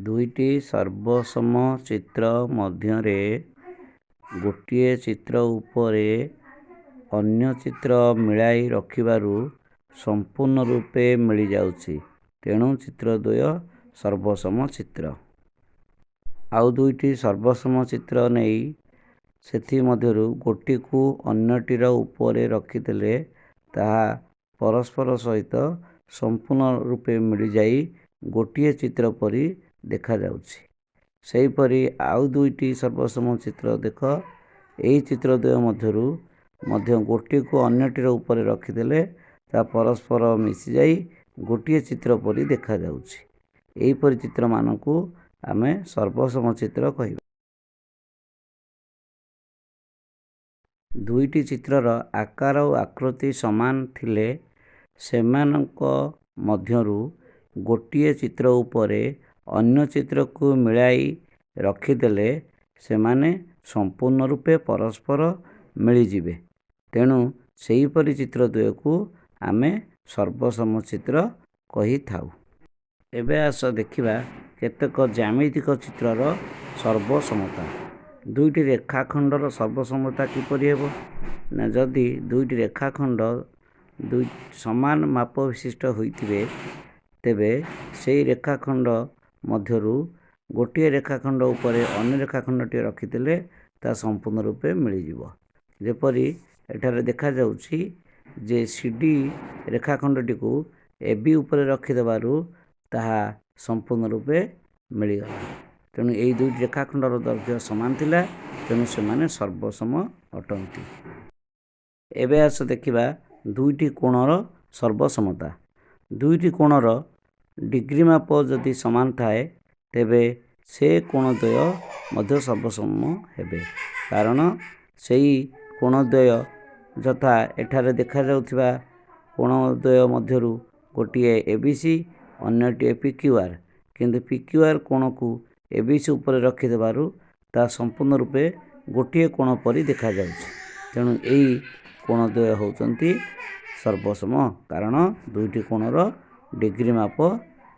ଦୁଇଟି ସର୍ବସମ ଚିତ୍ର ମଧ୍ୟରେ ଗୋଟିଏ ଚିତ୍ର ଉପରେ ଅନ୍ୟ ଚିତ୍ର ମିଳାଇ ରଖିବାରୁ ସମ୍ପୂର୍ଣ୍ଣ ରୂପେ ମିଳିଯାଉଛି, ତେଣୁ ଚିତ୍ରଦ୍ୱୟ ସର୍ବସମ ଚିତ୍ର। ଆଉ ଦୁଇଟି ସର୍ବସମ ଚିତ୍ର ନେଇ ସେଥିମଧ୍ୟରୁ ଗୋଟିକୁ ଅନ୍ୟଟିର ଉପରେ ରଖିଦେଲେ ତାହା ପରସ୍ପର ସହିତ ସମ୍ପୂର୍ଣ୍ଣ ରୂପେ ମିଳିଯାଇ ଗୋଟିଏ ଚିତ୍ର ପରି ଦେଖାଯାଉଛି। ସେହିପରି ଆଉ ଦୁଇଟି ସର୍ବସମ ଚିତ୍ର ଦେଖ, ଏହି ଚିତ୍ରଦ୍ୱୟ ମଧ୍ୟରୁ ମଧ୍ୟ ଗୋଟିଏକୁ ଅନ୍ୟଟିର ଉପରେ ରଖିଦେଲେ ତାହା ପରସ୍ପର ମିଶିଯାଇ ଗୋଟିଏ ଚିତ୍ର ପରି ଦେଖାଯାଉଛି। ଏହିପରି ଚିତ୍ରମାନଙ୍କୁ ଆମେ ସର୍ବସମ ଚିତ୍ର କହିବା। ଦୁଇଟି ଚିତ୍ରର ଆକାର ଓ ଆକୃତି ସମାନ ଥିଲେ ସେମାନଙ୍କ ମଧ୍ୟରୁ ଗୋଟିଏ ଚିତ୍ର ଉପରେ ଅନ୍ୟ ଚିତ୍ରକୁ ମିଳାଇ ରଖିଦେଲେ ସେମାନେ ସମ୍ପୂର୍ଣ୍ଣ ରୂପେ ପରସ୍ପର ମିଳିଯିବେ, ତେଣୁ ସେହିପରି ଚିତ୍ରଦ୍ୱୟକୁ ଆମେ ସର୍ବସମ ଚିତ୍ର କହିଥାଉ। ଏବେ ଆସ ଦେଖିବା କେତେକ ଜ୍ୟାମିତିକ ଚିତ୍ରର ସର୍ବସମତା। ଦୁଇଟି ରେଖାଖଣ୍ଡର ସର୍ବସମତା କିପରି ହେବ ନା, ଯଦି ଦୁଇଟି ରେଖାଖଣ୍ଡ ଦୁଇ ସମାନ ମାପ ବିଶିଷ୍ଟ ହୋଇଥିବେ, ତେବେ ସେହି ରେଖାଖଣ୍ଡ ମଧ୍ୟରୁ ଗୋଟିଏ ରେଖାଖଣ୍ଡ ଉପରେ ଅନ୍ୟ ରେଖାଖଣ୍ଡଟିଏ ରଖିଦେଲେ ତାହା ସମ୍ପୂର୍ଣ୍ଣ ରୂପେ ମିଳିଯିବ। ଯେପରି ଏଠାରେ ଦେଖାଯାଉଛି ଯେ ସି ଡି ରେଖାଖଣ୍ଡଟିକୁ ଏ ବି ଉପରେ ରଖିଦେବାରୁ ତାହା ସମ୍ପୂର୍ଣ୍ଣ ରୂପେ ମିଳିଗଲା। ତେଣୁ ଏହି ଦୁଇଟି ରେଖାଖଣ୍ଡର ଦୈର୍ଘ୍ୟ ସମାନ ଥିଲା, ତେଣୁ ସେମାନେ ସର୍ବସମ ଅଟନ୍ତି। ଏବେ ଆସ ଦେଖିବା ଦୁଇଟି କୋଣର ସର୍ବସମତା। ଦୁଇଟି କୋଣର ଡିଗ୍ରୀ ମାପ ଯଦି ସମାନ ଥାଏ, ତେବେ ସେ କୋଣଦ୍ୱୟ ମଧ୍ୟ ସର୍ବସମ ହେବେ, କାରଣ ସେହି କୋଣଦ୍ୱୟ ଯଥା ଏଠାରେ ଦେଖାଯାଉଥିବା କୋଣଦ୍ୱୟ ମଧ୍ୟରୁ ଗୋଟିଏ ଏ ବି ସି, ଅନ୍ୟଟିଏ ପି କ୍ୟୁ ଆର୍, କିନ୍ତୁ ପି କ୍ୟୁ ଆର୍ କୋଣକୁ ଏ ବି ସି ଉପରେ ରଖିଦେବାରୁ ତାହା ସମ୍ପୂର୍ଣ୍ଣ ରୂପେ ଗୋଟିଏ କୋଣ ପରି ଦେଖାଯାଉଛି। ତେଣୁ ଏହି କୋଣଦ୍ୱୟ ହେଉଛନ୍ତି ସର୍ବସମ, କାରଣ ଦୁଇଟି କୋଣର ଡିଗ୍ରୀ ମାପ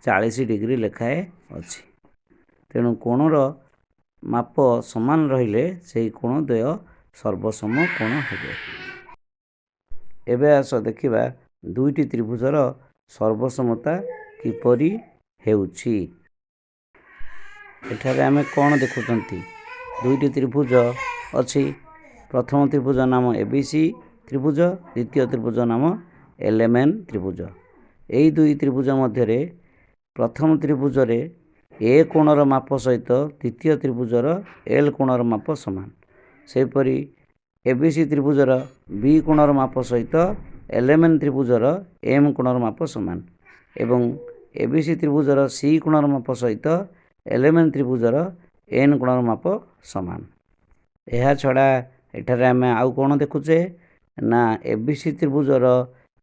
40 ଡିଗ୍ରୀ ଲେଖାଏଁ ଅଛି। ତେଣୁ କୋଣର ମାପ ସମାନ ରହିଲେ ସେହି କୋଣଦ୍ୱୟ ସର୍ବସମ କୋଣ ହେବେ। ଏବେ ଆସ ଦେଖିବା ଦୁଇଟି ତ୍ରିଭୁଜର ସର୍ବସମତା କିପରି ହେଉଛି। ଏଠାରେ ଆମେ କ'ଣ ଦେଖୁଛନ୍ତି? ଦୁଇଟି ତ୍ରିଭୁଜ ଅଛି। ପ୍ରଥମ ତ୍ରିଭୁଜ ନାମ ଏ ବି ସି ତ୍ରିଭୁଜ, ଦ୍ୱିତୀୟ ତ୍ରିଭୁଜ ନାମ ଏଲ୍ ଏମ୍ ଏନ୍ ତ୍ରିଭୁଜ। ଏହି ଦୁଇ ତ୍ରିଭୁଜ ମଧ୍ୟରେ ପ୍ରଥମ ତ୍ରିଭୁଜରେ ଏ କୋଣର ମାପ ସହିତ ଦ୍ୱିତୀୟ ତ୍ରିଭୁଜର ଏଲ୍ କୋଣର ମାପ ସମାନ। ସେହିପରି ଏ ବି ସି ତ୍ରିଭୁଜର ବି କୋଣର ମାପ ସହିତ ଏଲ୍ ଏମ୍ ଏନ୍ ତ୍ରିଭୁଜର ଏମ୍ କୋଣର ମାପ ସମାନ, ଏବଂ ଏ ବି ସି ତ୍ରିଭୁଜର ସି କୋଣର ମାପ ସହିତ ଏଲ୍ ଏମ୍ ଏନ୍ ତ୍ରିଭୁଜର ଏନ୍ କୋଣର ମାପ ସମାନ। ଏହାଛଡ଼ା ଏଠାରେ ଆମେ ଆଉ କ'ଣ ଦେଖୁଛେ ନା, ଏ ବି ସି ତ୍ରିଭୁଜର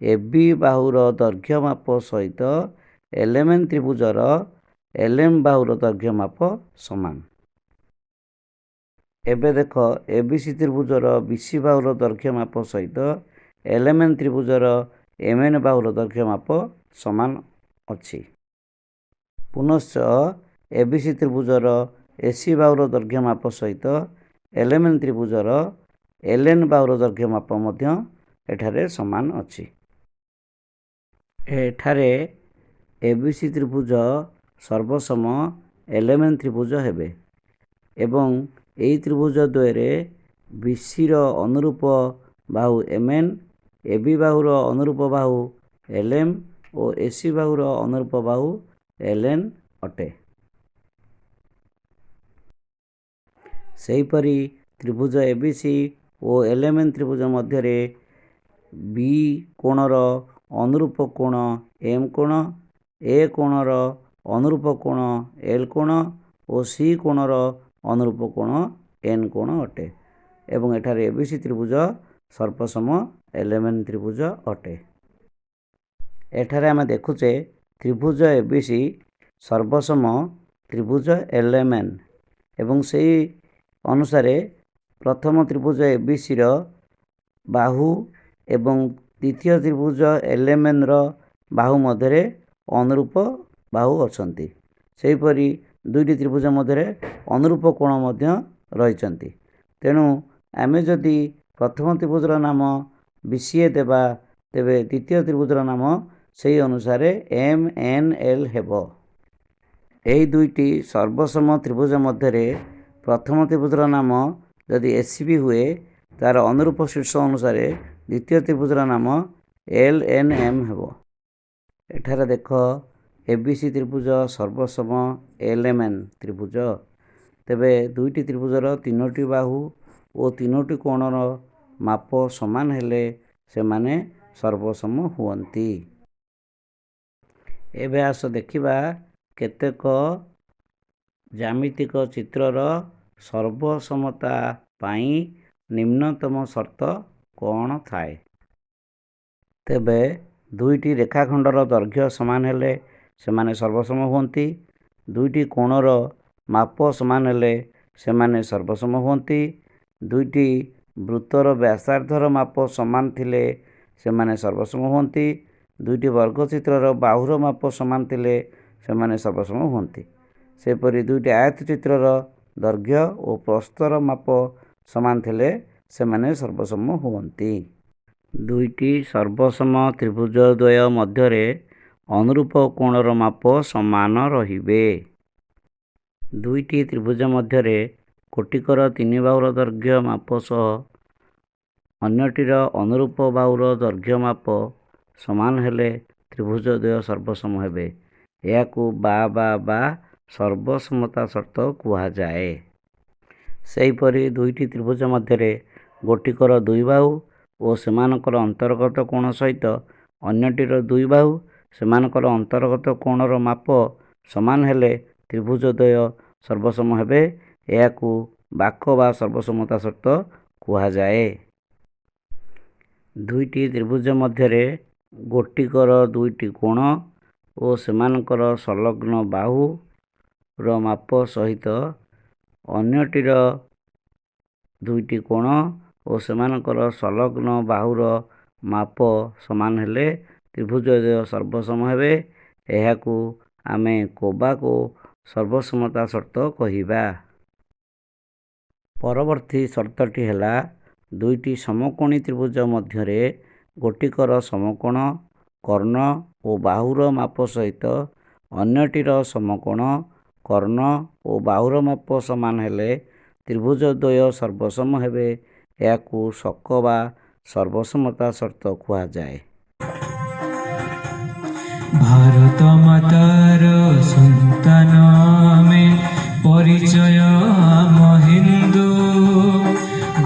ଏ ବି ବାହୁର ଦୈର୍ଘ୍ୟ ମାପ ସହିତ ଏଲ୍ ଏମ୍ ଏନ୍ ତ୍ରିଭୁଜର ଏଲ୍ ଏମ୍ ବାହୁର ଦୈର୍ଘ୍ୟ ମାପ ସମାନ। ଏବେ ଦେଖ, A B C ତ୍ରିଭୁଜର B C ବାହୁର ଦୈର୍ଘ୍ୟ ମାପ ସହିତ ଏଲ୍ ଏମ୍ ଏନ୍ ତ୍ରିଭୁଜର ଏମ୍ ଏନ୍ ବାହୁର ଦୈର୍ଘ୍ୟ ମାପ ସମାନ ଅଛି। ପୁନଶ୍ଚ ଏ ବି ସି ତ୍ରିଭୁଜର ଏ ସି ବାହୁର ଦୈର୍ଘ୍ୟ ମାପ ସହିତ ଏଲ୍ ଏମ୍ ଏନ୍ ତ୍ରିଭୁଜର ଏଲ୍ ଏନ୍ ବାହୁର ଦୈର୍ଘ୍ୟ ମାପ ମଧ୍ୟ ଏଠାରେ ସମାନ ଅଛି। ଏଠାରେ ଏ ବି ସି ତ୍ରିଭୁଜ ସର୍ବସମ ଏଲ୍ ଏମ୍ ଏନ୍ ତ୍ରିଭୁଜ ହେବେ ଏବଂ ଏହି ତ୍ରିଭୁଜ ଦ୍ୱୟରେ ବିସିର ଅନୁରୂପ ବାହୁ ଏମ୍ ଏନ୍, ଏ ବି ବାହୁର ଅନୁରୂପ ବାହୁ ଏଲ୍ ଏମ୍ ଓ ଏ ସି ବାହୁର ଅନୁରୂପ ବାହୁ ଏଲ୍ ଏନ୍ ଅଟେ। ସେହିପରି ତ୍ରିଭୁଜ ଏ ବି ସି ଓ ଏଲ୍ ଏମ୍ ଏନ୍ ତ୍ରିଭୁଜ ମଧ୍ୟରେ ବି କୋଣର ଅନୁରୂପ କୋଣ ଏମ୍ କୋଣ, ଏ କୋଣର ଅନୁରୂପ କୋଣ ଏଲ୍ କୋଣ ଓ ସି କୋଣର ଅନୁରୂପ କୋଣ ଏନ୍ କୋଣ ଅଟେ ଏବଂ ଏଠାରେ ଏ ବି ସି ତ୍ରିଭୁଜ ସର୍ବସମ ଏଲ୍ ଏମ୍ ଏନ୍ ତ୍ରିଭୁଜ ଅଟେ। ଏଠାରେ ଆମେ ଦେଖୁଛେ ତ୍ରିଭୁଜ ଏ ବି ସି ସର୍ବସମ ତ୍ରିଭୁଜ ଏଲ୍ ଏମ୍ ଏନ୍ ଏବଂ ସେହି ଅନୁସାରେ ପ୍ରଥମ ତ୍ରିଭୁଜ ଏ ବି ସିର ବାହୁ ଏବଂ ଦ୍ୱିତୀୟ ତ୍ରିଭୁଜ ଏଲ୍ ଏମ୍ ଏନ୍ର ବାହୁ ମଧ୍ୟରେ ଅନୁରୂପ ବାହୁ ଅଛନ୍ତି। ସେହିପରି ଦୁଇଟି ତ୍ରିଭୁଜ ମଧ୍ୟରେ ଅନୁରୂପ କୋଣ ମଧ୍ୟ ରହିଛନ୍ତି। ତେଣୁ ଆମେ ଯଦି ପ୍ରଥମ ତ୍ରିଭୁଜର ନାମ ବି ସି ଏ ଦେବା, ତେବେ ଦ୍ୱିତୀୟ ତ୍ରିଭୁଜର ନାମ ସେହି ଅନୁସାରେ ଏମ୍ ଏନ୍ ଏଲ୍ ହେବ। ଏହି ଦୁଇଟି ସର୍ବସମ ତ୍ରିଭୁଜ ମଧ୍ୟରେ ପ୍ରଥମ ତ୍ରିଭୁଜର ନାମ ଯଦି ଏ ସି ବି ହୁଏ, ତା'ର ଅନୁରୂପ ଶୀର୍ଷ ଅନୁସାରେ ଦ୍ୱିତୀୟ ତ୍ରିଭୁଜର ନାମ ଏଲ୍ ଏନ୍ ଏମ୍ ହେବ। ଏଠାରେ ଦେଖ, ଏ ବି ସି ତ୍ରିଭୁଜ ସର୍ବସମ ଏଲ୍ ଏମ୍ ଏନ୍ ତ୍ରିଭୁଜ। ତେବେ ଦୁଇଟି ତ୍ରିଭୁଜର ତିନୋଟି ବାହୁ ଓ ତିନୋଟି କୋଣର ମାପ ସମାନ ହେଲେ ସେମାନେ ସର୍ବସମ ହୁଅନ୍ତି। ଏବେ ଆସ ଦେଖିବା କେତେକ ଜ୍ୟାମିତିକ ଚିତ୍ରର ସର୍ବସମତା ପାଇଁ ନିମ୍ନତମ ସର୍ତ୍ତ କ'ଣ ଥାଏ। ତେବେ ଦୁଇଟି ରେଖାଖଣ୍ଡର ଦୈର୍ଘ୍ୟ ସମାନ ହେଲେ ସେମାନେ ସର୍ବସମ ହୁଅନ୍ତି। ଦୁଇଟି କୋଣର ମାପ ସମାନ ହେଲେ ସେମାନେ ସର୍ବସମ ହୁଅନ୍ତି। ଦୁଇଟି ବୃତ୍ତର ବ୍ୟାସାର୍ଦ୍ଧର ମାପ ସମାନ ଥିଲେ ସେମାନେ ସର୍ବସମ ହୁଅନ୍ତି। ଦୁଇଟି ବର୍ଗଚିତ୍ରର ବାହୁର ମାପ ସମାନ ଥିଲେ ସେମାନେ ସର୍ବସମ ହୁଅନ୍ତି। ସେହିପରି ଦୁଇଟି ଆୟତଚିତ୍ରର ଦୈର୍ଘ୍ୟ ଓ ପ୍ରସ୍ଥର ମାପ ସମାନ ଥିଲେ ସେମାନେ ସର୍ବସମ ହୁଅନ୍ତି। ଦୁଇଟି ସର୍ବସମ ତ୍ରିଭୁଜ ଦ୍ୱୟ ମଧ୍ୟରେ ଅନୁରୂପ କୋଣର ମାପ ସମାନ ରହିବେ। ଦୁଇଟି ତ୍ରିଭୁଜ ମଧ୍ୟରେ ଗୋଟିକର ତିନି ବାହୁର ଦୈର୍ଘ୍ୟ ମାପ ସହ ଅନ୍ୟଟିର ଅନୁରୂପ ବାହୁର ଦୈର୍ଘ୍ୟ ମାପ ସମାନ ହେଲେ ତ୍ରିଭୁଜ ଦ୍ୱୟ ସର୍ବସମ ହେବେ। ଏହାକୁ ବା ବା ବା ସର୍ବସମତା ସର୍ତ୍ତ କୁହାଯାଏ। ସେହିପରି ଦୁଇଟି ତ୍ରିଭୁଜ ମଧ୍ୟରେ ଗୋଟିକର ଦୁଇ ବାହୁ ଓ ସେମାନଙ୍କର ଅନ୍ତର୍ଗତ କୋଣ ସହିତ ଅନ୍ୟଟିର ଦୁଇ ବାହୁ ସେମାନଙ୍କର ଅନ୍ତର୍ଗତ କୋଣର ମାପ ସମାନ ହେଲେ ତ୍ରିଭୁଜ ଦ୍ୱୟ ସର୍ବସମ ହେବେ। ଏହାକୁ ବାକ ବା ସର୍ବସମତା ସର୍ତ୍ତ କୁହାଯାଏ। ଦୁଇଟି ତ୍ରିଭୁଜ ମଧ୍ୟରେ ଗୋଟିକର ଦୁଇଟି କୋଣ ଓ ସେମାନଙ୍କର ସଂଲଗ୍ନ ବାହୁର ମାପ ସହିତ ଅନ୍ୟଟିର ଦୁଇଟି କୋଣ ଓ ସେମାନଙ୍କର ସଂଲଗ୍ନ ବାହୁର ମାପ ସମାନ ହେଲେ ତ୍ରିଭୁଜ ଦ୍ୱୟ ସର୍ବସମ ହେବେ। ଏହାକୁ ଆମେ କୋବାକୋ ସର୍ବସମତା ସର୍ତ୍ତ କହିବା। ପରବର୍ତ୍ତୀ ସର୍ତ୍ତଟି ହେଲା, ଦୁଇଟି ସମକୋଣୀ ତ୍ରିଭୁଜ ମଧ୍ୟରେ ଗୋଟିକର ସମକୋଣ, କର୍ଣ୍ଣ ଓ ବାହୁର ମାପ ସହିତ ଅନ୍ୟଟିର ସମକୋଣ, କର୍ଣ୍ଣ ଓ ବାହୁର ମାପ ସମାନ ହେଲେ ତ୍ରିଭୁଜ ଦ୍ୱୟ ସର୍ବସମ ହେବେ। ଏହାକୁ ସକ ବା ସର୍ବସମତା ସର୍ତ୍ତ କୁହାଯାଏ। ଭାରତ ମାତାର ସନ୍ତାନ ଆମେ, ପରିଚୟ ଆମ ହିନ୍ଦୁ।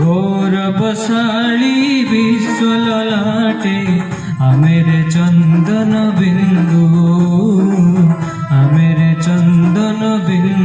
ଗୌରବଶାଳୀ ବିଶ୍ୱ ଲଲାଟେ ଆମେ ରେ ଚନ୍ଦନ ବିନ୍ଦୁ, ଆମେ ରେ ଚନ୍ଦନ ବିନ୍ଦୁ।